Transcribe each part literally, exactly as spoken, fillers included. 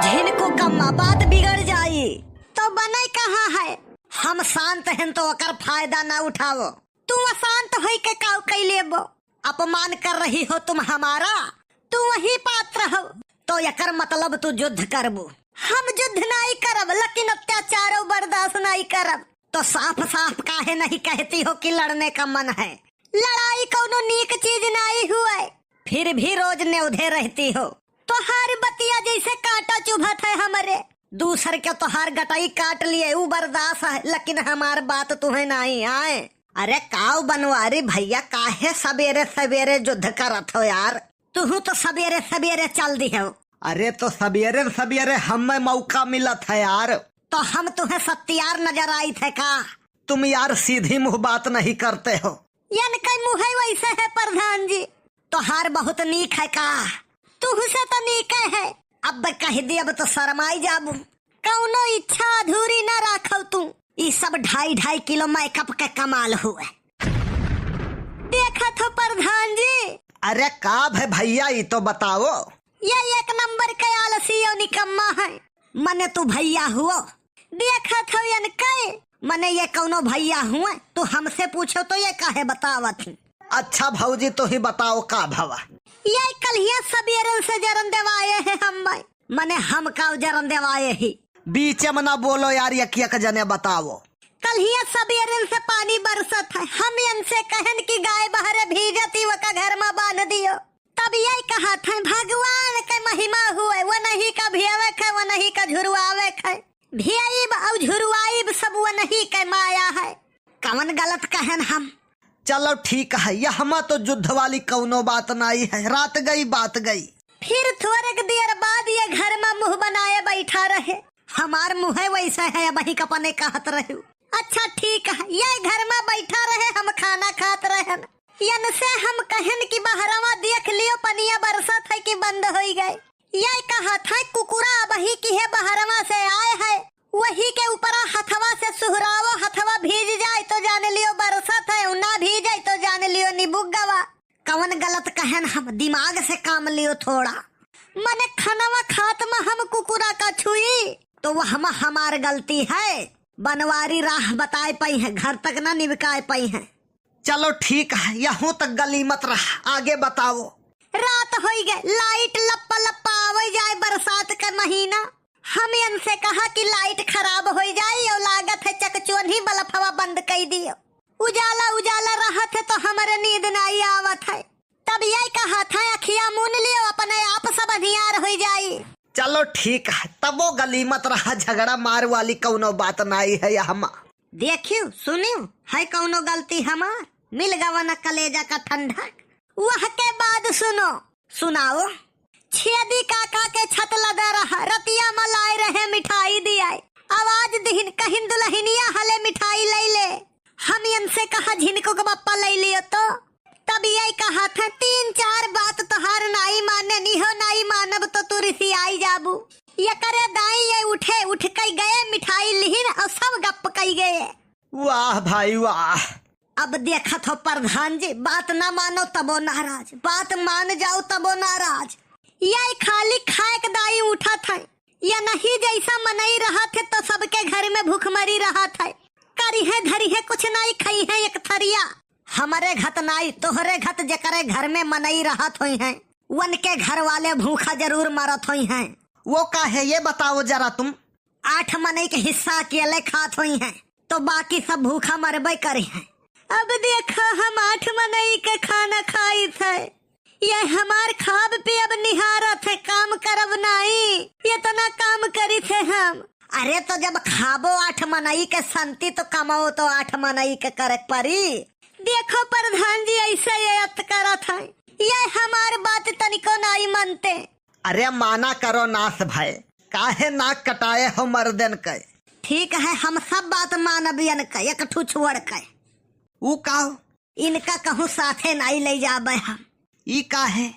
हिनको कम्मा बात बिगड़ जाई। तो बनै कहाँ है? हम शांत हैं तो ओकर फायदा ना उठावो। तू अशांत होई के काउ कइ लेबो? अपमान कर रही हो तुम हमारा। तू वही पात्र हो, तो एकर मतलब तू युद्ध करबू। हम युद्ध नाई करब, लेकिन अत्याचारो बर्दाश्त नाई करब। तो साफ साफ काहे नहीं कहती हो कि लड़ने का मन है? लड़ाई कौनो नीक चीज नाई हुए, फिर भी रोज नेवधे रहती हो। तोहार बतिया जैसे कांटा चुभत है हमरे। दूसर के तोहार गटई काट लिए, ऊ बर्दाश्त है, लेकिन हमार बात तुहे नाई आए। अरे काउ बनवारी भैया, काहे सबेरे सबेरे युद्ध करत हो यार? तुहू तो सबेरे सबेरे चल दिहो। अरे तो सबेरे सबेरे हमें मौका मिलत है यार। तो हम तुहे सत्यार नजर आइत है का? तुम यार सीधी मुँह बात नहीं करते हो। यनकै मुँहे वैसे है प्रधान जी। तोहार बहुत नीक है का? तुहसे तो नीके है। अब कह देब तो शरमाई जाबू। कौनो इच्छा अधूरी न राखो तू। ई सब ढाई ढाई किलो मेकअप के कमाल हुए। देखत हो प्रधान जी। अरे का भे भैया, ई तो बताओ। ये एक नंबर के आलसी और निकम्मा है। मने तू भैया हुओ? देखत हो यनकै, मने ये कौनो भैया हुए? तू हमसे पूछो तो ये काहे बतावत ही? अच्छा भौजी, तू ही बताओ का भवा? ये कल्हिया सबेरन से जरन देवाए है हम, मने हम का जरन देवाए ही? बीचे में ना बोलो यार, एक एक जने बताओ। कल्हिया सबेरन से पानी बरसत है, हम यनसे कहन कि गाय बहरे भीजती, वका घर में बांध दियो। तब यही कहत है, भगवान के महिमा हुए, वो नहीं का भियावे खे, वो नहीं का झुरवावे खे। भियाइब और झुरवाइब सब वो नहीं के माया है। कवन गलत कहन हम? चलो ठीक है, यहमा तो युद्ध वाली कौनो बात नाई है, रात गई बात गई। फिर थोड़ेक देर बाद ये घर में मुँह बनाए बैठा रहे। हमार मुँहे वैसे है, अबही कपने कहत रहू। अच्छा ठीक है, ये घर में बैठा रहे, हम खाना खात रहन। यनसे हम कहन कि बहरवा देख लियो, पनिया बरसत है कि बंद होई गए। ये कहत है, कुकुरा अबही किहे बहरवा से आए है, वही के ऊपरा हथवा से सुहरावो, हथवा भीज जाए तो जान लियो बरसत है, और ना भीजे तो जान लियो निबुक गवा। कवन गलत कहन हम, दिमाग से काम लियो थोड़ा। मने खनवा खात में हम कुकुरा का छुई, तो वह हम हमार गलती है। बनवारी राह बताए पाई है, घर तक ना निबकाए पाई है। चलो ठीक है, यहूँ तक गली मत रहा, आगे बताओ। रात होई गए, लाइट लप्पा लप्पा आवे जाए बरसात का महीना। हम यनसे कहा कि लाइट खराब होई जाई और लागत है चकचोन्ही बल्फवा बंद कई दियो। उजाला उजाला रहत है तो हमरे नींद नाई आवत है। तब ये कहत है अखिया मून लियो, अपने आप सब अंधियार होई जाई। चलो ठीक है, तबो गली मत रहा, झगड़ा मार वाली कौनो बात नाई है यहमा। देखियो, सुनियो, है कौनो गलती हमार? मिल गवा न कलेजा का ठंडक। वह के बाद सुनो। सुनाओ। छेदी काका के छत लदा रहा, रतिया में लाए रहे मिठाई दियाए। आवाज दिहिन कहिन दुलहिनिया हले मिठाई लई ले। हम यनसे कहा झिनको के बप्पा लई लियो तो। तब ये कहत है, तीन चार बात तोहार नाई माने, निहो नाई मानब तो तू रिसियाई जाबू। ये करे दाई ये उठे, उठ कई गए, मिठाई लिहिन और सब गप कई गए। वाह भाई वाह। अब देखत हो प्रधान जी, बात ना मानो तबो नाराज, बात मान जाओ तबो नाराज। ये खाली खाए के दाई उठत है, या नहीं जैसा मनई रहत है तो सबके घर में भूखमरी रहत है। करिहे धरिहे कुछ नाई, खइहे एक थरिया। हमरे घत नाई, तोहरे घत जेकरे घर में मनई रहत होई हैं, उनके घर वाले भूखा जरूर मरत होई हैं। वो का है, ये बताओ जरा तुम। आठ मनई के हिस्सा अकेले खात होई हैं, तो बाकी सब भूखा मरबे करी हैं। अब देखा, हम आठ मनई के खाना खाइत है, ये हमार खाब पियब निहारत है, काम करब नाई, इतना काम करित है हम। अरे तो जब खाबो आठ मनई के संती तो कमाओ तो आठ मनई के करे परी। देखो प्रधान जी, ऐसे ये अत करत है, ये हमार बात तनिको नाई मानते। अरे माना करो नास भय, काहे नाक कटाए हो मर्दन के? ठीक है, हम सब बात मानब यन के, एक ठू छोड़ के। ऊ का? इनका कहूँ साथे नाई ले जाबे हम। ई का है?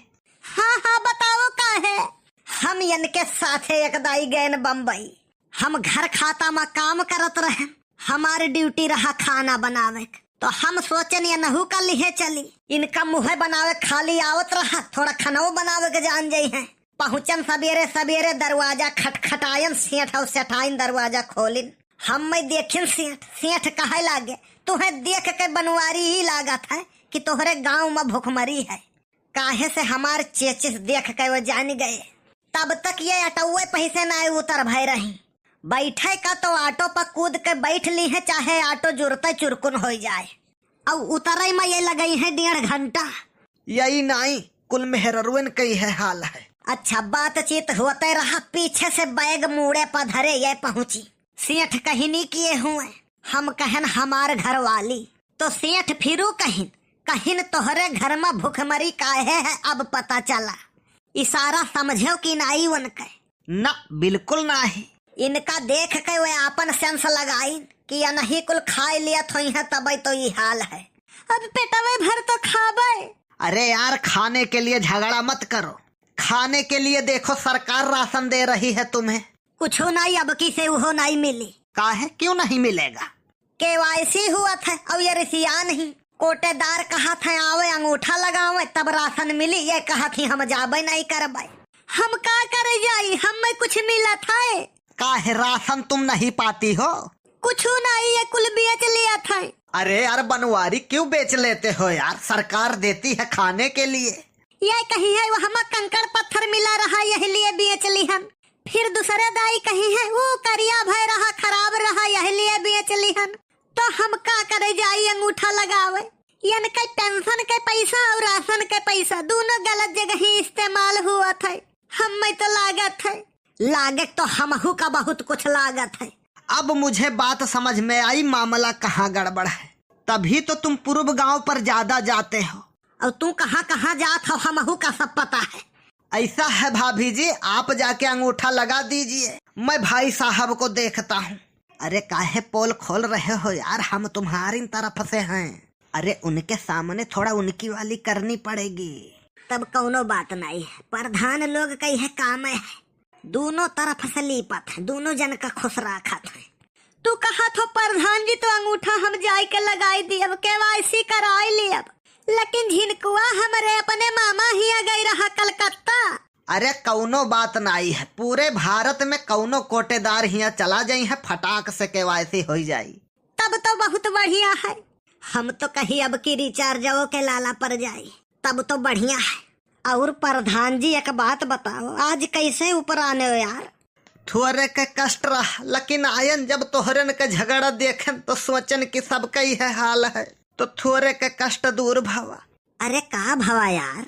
हाँ, हाँ, बताओ का है? हम इनके साथे एक दाई गएन बम्बई। हम घर खाता मा काम करत रहे, हमार ड्यूटी रहा खाना बनावे के। तो हम सोचेन इनहू का लिहे चली, इनका मुँहे बनावे खाली आवत रहा, थोड़ा खनवो बनावे के जान जाई हैं। पहुँचन सबेरे सबेरे, दरवाजा खटखटायन, सेठ अउ सेठाइन दरवाजा खोलिन। हम मैं देखिन सेठ, सेठ कहे लागे, "तुहें देख के बनवारी ई लागत है कि तोहरे गाँव में भुखमरी है।" काहे से हमार चेचिस देख के वो जान गए। तब तक ये अटौवे पही से नाय उतर भय रही। बैठे का तो ऑटो पर कूद के बैठ ली है, चाहे ऑटो जुरते चुरकुन हो जाए। अउ उतरई में ये लगई है डेढ़ घंटा। यही नाई, कुल मेहररुएन कई है हाल है। अच्छा, बातचीत होते रहा, पीछे से बैग मूड़े पर धरे ये पहुँची। सेठ कहिनी किए हुए, हम कहन हमार घरवाली, तो सेठ फिरू कहिन, कहिन तोहरे घर में भुखमरी काहे है, अब पता चला। इशारा समझो कि नाई उनके? ना, बिल्कुल नाही। इनका देख के वे आपन सेंस लगाइन कि अनही कुल खाए लियत होई है, तबे तो ई हाल है। अब पेटवे भर तो खाबे। अरे यार, खाने के लिए झगड़ा मत करो। खाने के लिए देखो, सरकार राशन दे रही है तुम्हें। कुछो नाई, अब की से उहो नाई मिली। काहे, क्यों नहीं मिलेगा? केवाईसी हुआ था और ये रिसियान ही। कोटेदार कहा था आवे अंगूठा लगावे तब राशन मिली, ये कहा थी हम जाबे नहीं करबे। हम का करे जाई, हम में कुछ मिला था? काहे राशन तुम नहीं पाती हो? कुछ नहीं, ये कुल बेच लिया था। अरे यार बनवारी, क्यों बेच लेते हो यार, सरकार देती है खाने के लिए। ये कही है वो हम कंकड़ पत्थर मिला रहा, यही लिए बेच ली हम। फिर दूसरे दाई कही है, "वो करिया भय रहा, खराब रहा, यही लिए बेच लिहन।" तो हम का करे जाई अंगूठा लगावे? इनके पेंशन के पैसा और राशन के पैसा दोनों गलत जगह ही इस्तेमाल हुआ था। हम में तो लागत है। लागे तो हमहू का बहुत कुछ लागत है। अब मुझे बात समझ में आई, मामला कहाँ गड़बड़ है। तभी तो तुम पूर्व गांव पर ज्यादा जाते हो। और तू कहाँ कहाँ जात हो, हमहू का सब पता है। ऐसा है भाभी जी, आप जाके अंगूठा लगा दीजिए, मैं भाई साहब को देखता हूँ। अरे काहे पोल खोल रहे हो यार, हम तुम्हारी तरफ से हैं। अरे उनके सामने थोड़ा उनकी वाली करनी पड़ेगी। तब कौनो बात नहीं है, प्रधान लोग कई है काम है, दोनों तरफ से लीपत है, दोनों जन का खुश राखत है। तू कहा थो प्रधान जी तो अंगूठा हम जाए के लगाई दी, अब केवाईसी कराई ली अब। लेकिन झिनकुआ हमरे अपने मामा हिया गई रहा कलकत्ता। अरे कौनो बात नाई है, पूरे भारत में कौनो कोटेदार हिया चला जाई है, फटाक से केवाईसी होई जाई। तब तो बहुत बढ़िया है। हम तो कही अब की रिचार्जवो के लाला पर जाई, तब तो बढ़िया है। और प्रधान जी एक बात बताओ, आज कैसे ऊपर आने हो यार? थोरे के कष्ट रहा, लेकिन आयन जब तोहरन के झगड़ा देखन तो सोचन कि सबके यह हाल है, तो थोरे के कष्ट दूर भवा। अरे का भवा यार?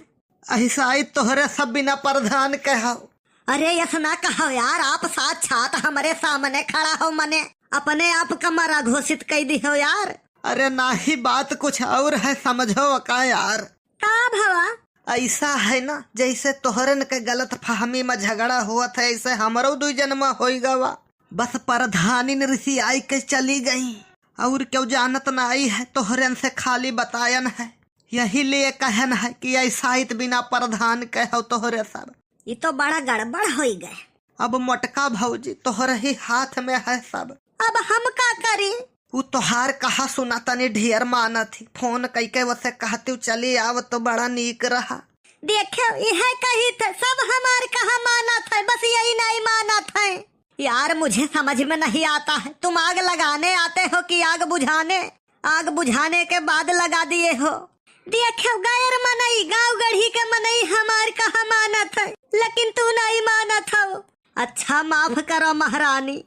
अहिसाई तोहरे सब बिना प्रधान के हो। अरे यस ना कहो यार, आप साक्षात हमरे सामने खड़ा हो, मने अपने आप का मरा घोषित कई दी हो यार। अरे नाही, बात कुछ और है, समझो का यार। का भवा? ऐसा है ना, जैसे तोहरन के गलत फहमी में झगड़ा हुआ था, ऐसे हमरो दुई जन में होई गवा। बस प्रधानिन रिसियाई के चली गई, और क्यों जानत नाई है, तोहरन से खाली बतायन है। यही लिए कहन है कि ऐसा इत बिना प्रधान के हो तोहरे सब। ये तो बड़ा गड़बड़ होई गए। अब मोटका भौजी तोहरे ही हाथ में है सब। अब हम का करी? उ तोहार कहा सुना तनी ढेर मानत ही। फोन कई के वसे कहती चली आव तो बड़ा नीक रहा। देखो, यह कही थे, सब हमार कहा मानत है, बस यही नहीं मानत है। यार, मुझे समझ में नहीं आता है, तुम आग लगाने आते हो कि आग बुझाने? आग बुझाने के बाद लगा दिए हो। देखो, गैर मनई, गाँव गढ़ी के मनई हमार कहा मानत है, लेकिन तू नहीं मानत हो। अच्छा, माफ करो महारानी।